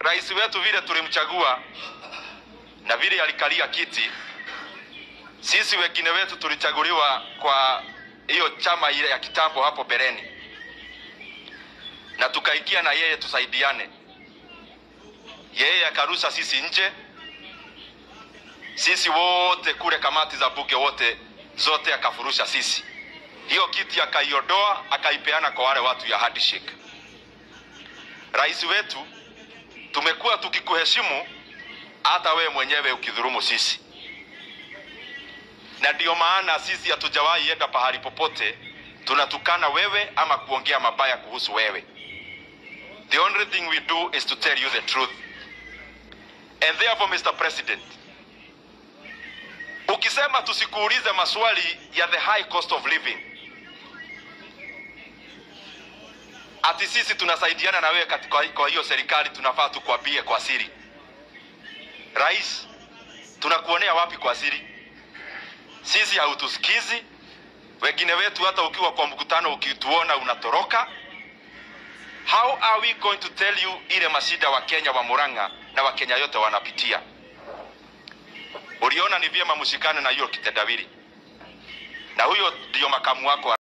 Rais wetu vile tulimchagua na vile alikalia kiti, sisi wengine wetu tulichaguliwa kwa hiyo chama ile ya kitambo hapo bereni, na tukaingia na yeye tusaidiane. Yeye akarusha sisi nje, sisi wote kule kamati za bunge wote zote akafurusha sisi. Hiyo kiti akaiondoa, akaipeana kwa wale watu ya handshake. Rais wetu, tumekuwa tukikuheshimu hata we mwenyewe ukidhulumu sisi, na ndio maana sisi hatujawahi enda pahali popote tunatukana wewe ama kuongea mabaya kuhusu wewe. The only thing we do is to tell you the truth. And therefore, Mr. President, ukisema tusikuulize maswali ya the high cost of living, ati sisi tunasaidiana na wewe katika kwa hiyo serikali, tunafaa tukwambie kwa siri. Rais, tunakuonea wapi kwa siri? Sisi hautusikizi. Wengine wetu hata ukiwa kwa mkutano ukituona unatoroka. How are we going to tell you ile mashida wa Kenya wa Murang'a na wa Kenya yote wanapitia? Uliona ni vyema mshikane na hiyo kitendawili, na huyo ndio makamu wako.